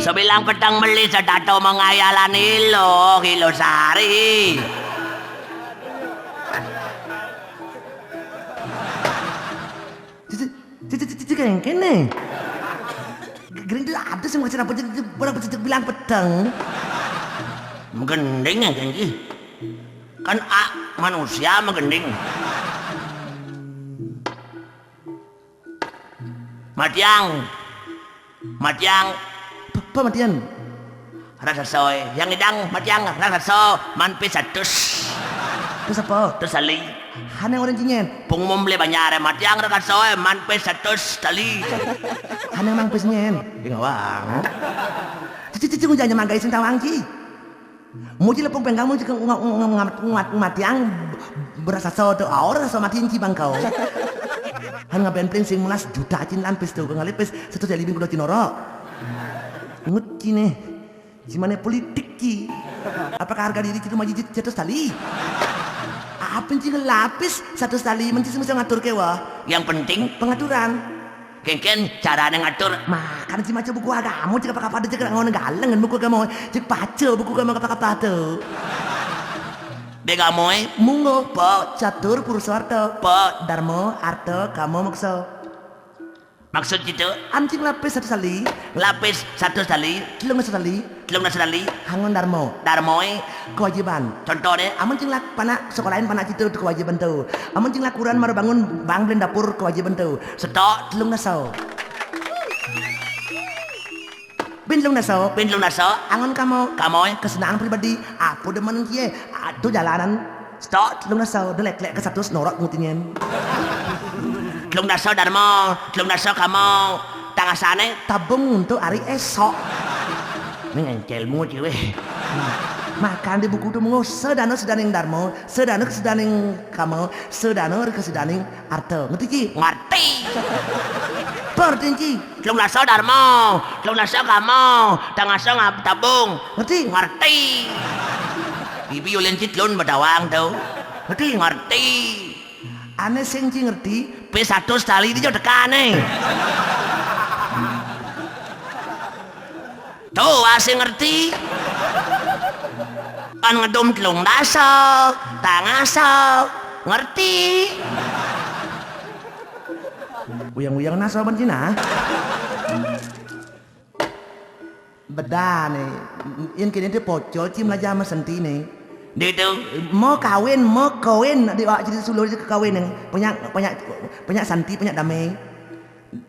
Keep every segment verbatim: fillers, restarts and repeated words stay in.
Sebilang peteng meli sedato mengayalan ilo, ilo sari. Cici, cici, cici, cici, kayak kene. Gering itu ada sih, maksud apa, jadi barang pecicik bilang peteng. Menggending ya, Genji. Kan a, manusia menggending. Matiang. Matiang. Apa, apa Matiang? Raksasa e. Yang idang Matiang raksasa, man pis satus. Terus apa? Terus tali. Hane orang cinyen. Pengumum le banyak are Matiang raksasa e, man pis satus tali. Hane mang pis nyen. Ding awang. Cici, cici, ngujanya manggai sing tawang, Ci. Muji lepung penggang, muji ke ngat-, ngat-, ngat-, Matiang beraksasa tu, aur raksasa Matiang ci bangkau. Han ngaben pling sing melas juta cin lan pis tu, ngalipis satu seli bing kuda cinoro. Ngut cine. Cimane politik ci. Apakah harga diri itu maji cetus tali? Apa cing lapis satu tali, menci semua ngatur kewa. Yang penting pengaturan. Kengken carane ngatur. Makan si maca buku agama, cek apa-apa aja, cek ngono galeng buku agama, cek paca buku agama apa-apa tu. Dek agama e, munggo, po, catur, purusa, arta, po, darma, arta, kama, moksa. Maksud gitu? Anjing lapis satu tali. Lapis satu tali. Telung satu tali. Telung dasa tali. Hangon darmo. Darmo e. Kewajiban. Contoh deh, amun cing lak panak sekolahin panak citu tu kewajiban tu. Amun cing lak kuran maro bangun bang belen dapur kewajiban tu. Setok telung dasa. Bin telung dasa. Bin telung dasa. Angon kamo. Kamo e. Kesenangan pribadi. Apa demen kie? Atu jalanan. Stok, telung dasa, delek-lek ke satus norok ngutinyen. Telung dasa darma, telung dasa kama, tangasane tabung untuk hari esok. Ning engkelmu ciwe. Makan di buku tu mengo sedana sedaning darma, sedana kesedaning kama, sedana kesedaning arta. Ngerti ci? Ngerti. Ngerti ci? Telung dasa darma, telung dasa kama, tangasa ngab-, tabung. Ngerti? Ngerti. Bibi ulin ci telun badawang tu. Ngerti? Ngerti. Ane sing ci ngerti, pe satus tali di jo tekane. Tu asing ngerti. Kan ngedum telung dasa, tangasa, ngerti. Uyang-uyang nasa ban Cina. Beda ne. Yen kene te pocol ci melajah ama senti ne. Dek tu. Mo kawin, mo kawin, di wak cerita sulur je kekawin ne. Banyak, banyak, banyak santi, banyak damai.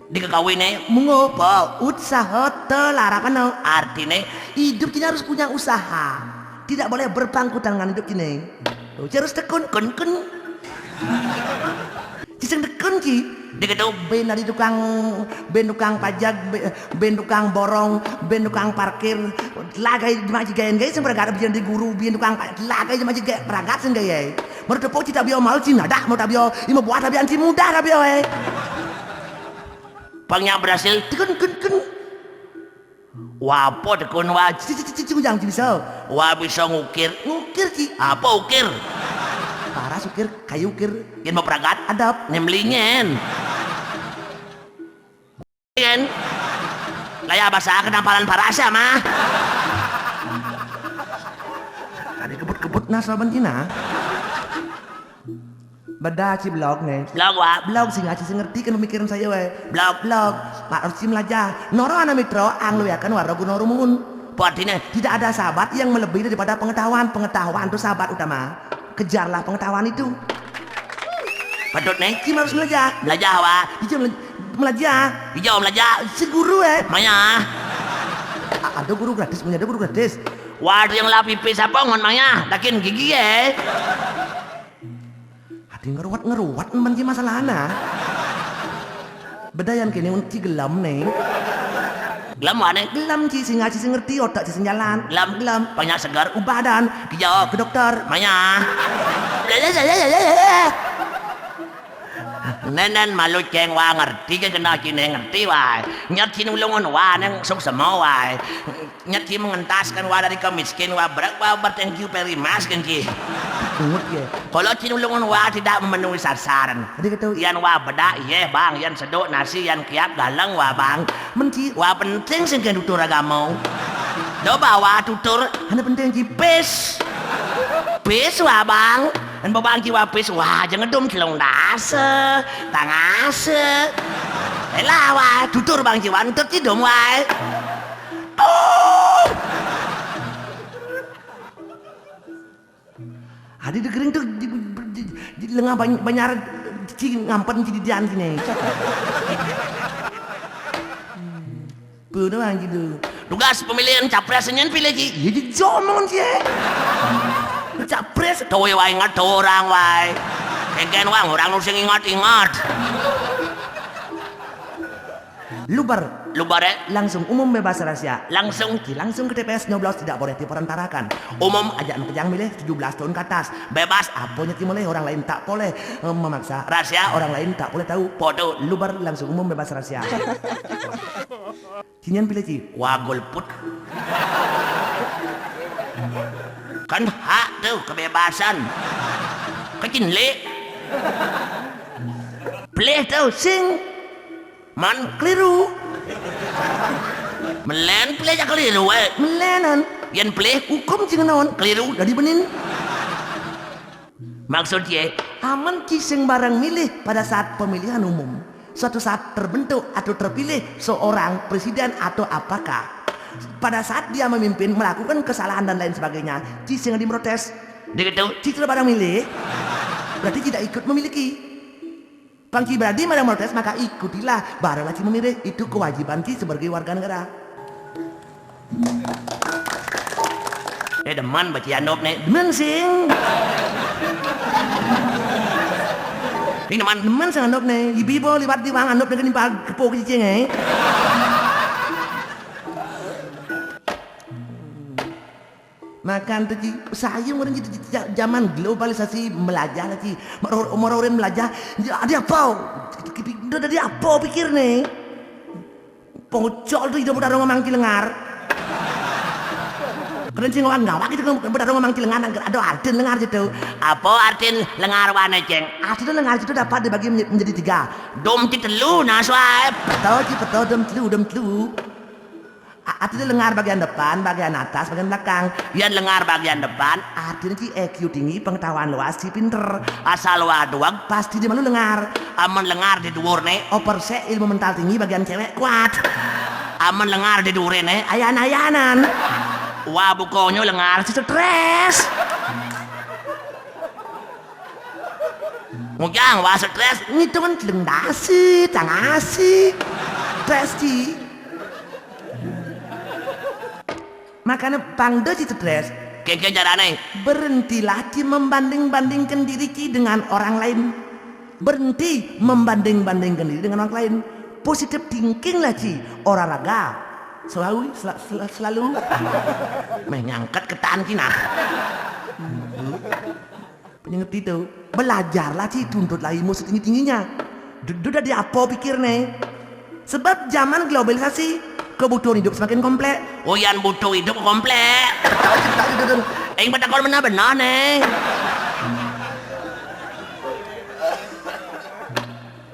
Di kekawin ne, mungo po, usaha telarapano. Artine, hidup kini harus punya usaha. Tidak boleh berpangku tangan hidup kini. Harus tekun, kun, kun. Ci sing tekun ci. Dek tu. Ben dari tukang, ben tukang pajak, be-, ben tukang borong, ben tukang parkir. Lagai maji gayen gayen sing berangkat biyen di guru, biyen tukang pa-, lagai maji gayen berangkat sing gayen. Menurut tepuk ci tak bio mal ci nadak mau tak bio, lima buah tak bio anti mudah tak bio e. Pang nyak berhasil, tekun, kun, kun. Wa apa tekun wa? Ci, ci, ci, ci, ci, ujang ci bisa. Wa bisa ngukir. Ngukir ci. Apa ukir? Paras ukir, kayu ukir. Yen mau pragat? Adep. Nemlingen. Yen. Laya basa kenampalan paras ya mah. Ada kebut-kebut nasa bentina. Beda ci blog ne. Blog wa? Blog sing aci sing ngerti kan pemikiran saya we. Blog, blog. Mak harus ci melajah. Noro ana mitro, ang luyakan waro guno rumun. Artinya, tidak ada sahabat yang melebihi daripada pengetahuan. Pengetahuan itu sahabat utama. Kejarlah pengetahuan itu. Patut ne? Ci harus melajah. Melajah wa? Ijo melajah. Melajah. Ijo melajah. Si guru e. Maya. A-, ada guru gratis, punya ada guru gratis. Waduh yang lapi pis apa ngon maya? Dakin gigi e. Ati ngeruat-ngeruat men ci masalahna. Bedayan kene un ci gelam ne. Gelam wane? Gelam ci sing aci sing ngerti otak ci sing jalan. Gelam, gelam. Banyak segar ubadan. Kijo ke dokter. Maya. Nenen malu ceng wa ngerti ke kena cine ngerti wa. Nyet cin ulungun wa neng suk semo wa. Nyet cin mengentaskan wa dari kemiskinan wa berek wa ber thank you very much kan ci. Ungut ye. Kalau cin ulungun wa tidak memenuhi sasaran. Jadi gitu. Yan wa bedak ye bang, yan seduk nasi, yan kiap galeng wa bang. Menci wa penting sing ke tutur agama. Do bawa tutur, hanya penting ci pis. Pis wa bang. Kan babang ci wa pis, wa aja ngedum celung dase, tangase. Elah wa tutur bang ci wa entut ci dum wa. Oh. Adi degering tu di, di, di, di lengah bany-, banyar ci ngampen ci didian sini. Pun orang gitu. Tugas pemilihan capres nyen pilih ci. Ya di jomong ci. Capres. Tahu wa ingat tahu orang wa. Kengken wa orang nu sing ingat-ingat. Luber. Luber eh. Langsung umum bebas rahasia. Langsung. Ci langsung ke T P S nyoblos tidak boleh diperantarakan. Umum aja kejang milih tujuh belas tahun ke atas. Bebas apanya ci milih orang lain tak boleh eh, memaksa. Rahasia orang lain tak boleh tahu. Podo. Luber langsung umum bebas rahasia. Ci nyen pilih ci. Wa golput. Kan hak tuh kebebasan. Kecin le. Pilih tuh sing. Man keliru. Melen pilih aja keliru eh. Melenan. Yan pilih hukum cing naon keliru dari benin. Maksud ye, aman ci sing barang milih pada saat pemilihan umum. Suatu saat terbentuk atau terpilih seorang presiden atau apakah pada saat dia memimpin melakukan kesalahan dan lain sebagainya, ci sing di protes. Dia gitu, ci barang milih, berarti tidak ikut memiliki. Pang ci berarti barang protes, maka ikutilah, barulah ci memilih. Itu kewajiban ci sebagai warga negara. Eh, demen baca andop nih. Demen sing. Ini demen, demen sing andop nih. Ibu-ibu liwat di bang andop nih kan impal kepo ke cicing eh. Makan tuh ci, sayang orang gitu ci, ja-, zaman globalisasi melajah lah ci. Meror-, merorin melajah, ya, ada apa? Udah dari apa pikir nih? Pocol tuh hidup udah ngomong ci lengar. Keren sih ngomong gawak gitu kan udah ngomong ci lengar, ada artin lengar gitu. Apa artin lengar wane ceng? Artin lengar itu dapat dibagi menye-, menjadi tiga. Dom ci telu nah suai. Betul ci betul dom telu, dom telu. A-, artinya lengar bagian depan, bagian atas, bagian belakang. Yan lengar bagian depan, artinya ci E Q tinggi, pengetahuan luas, ci pinter. Asal wa doang, pasti dia malu lengar. Aman lengar di dhuwur ne, oper se ilmu mental tinggi bagian cewek kuat. Aman lengar di dhuwur ne, ayan-ayanan. Wa bukonyo lengar ci stres. Ngujang wa stres, ngitungan celeng dasi, tangasi. Stres ci. Makanya pang do ci stres. Kengken carane. Berhentilah ci membanding-bandingkan diri ci dengan orang lain. Berhenti membanding-bandingkan diri dengan orang lain. Positive thinking lah ci. Olahraga. Selalu, sel-, sel-, selalu. Meh nyangkat ketan ci nah. Pengerti tu. Belajarlah ci, tuntutlah ilmu setinggi-tingginya. Du-, du dah di apa pikir ne? Sebab zaman globalisasi, kebutuhan hidup semakin komplek. Oh, yan butuh hidup komplek. Eng betakon benar-benar ne.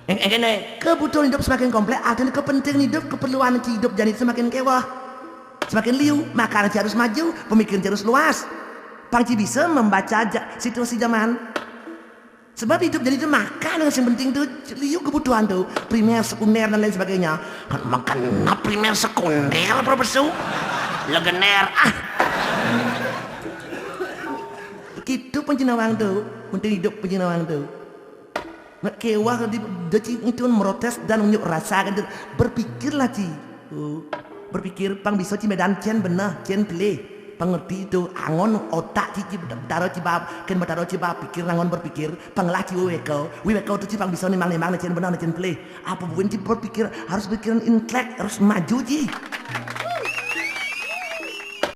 Eng, eng kene, kebutuhan hidup semakin komplek, artinya kepentingan hidup, keperluan ci hidup jani semakin kewah. Semakin liu, makanya ci harus maju, pemikiran ci harus luas. Pang ci bisa membaca ja-, situasi zaman. Sebab hidup jani itu makan yang paling penting tu, liu kebutuhan tu, primer, sekunder dan lain sebagainya. Kan makan primer, sekunder, apa besu? Legener, ah. Gitu pencinawang tu, penting hidup pencinawang tu. Nak kewah di, di ci itu merotes dan unjuk rasa kan tu. Berpikirlah ci. Oh. Berpikir pang bisa ci medan cen benah, cen pelih. Pengerti itu angon otak ci, ci betaro ci bab, ken betaro ci bab pikir angon berpikir, pang lah ci weweko. Weweko tu ci pang bisa nimbang-nimbang cen benah cen pelih. Apa buin ci berpikir harus pikiran intelek, harus maju ci.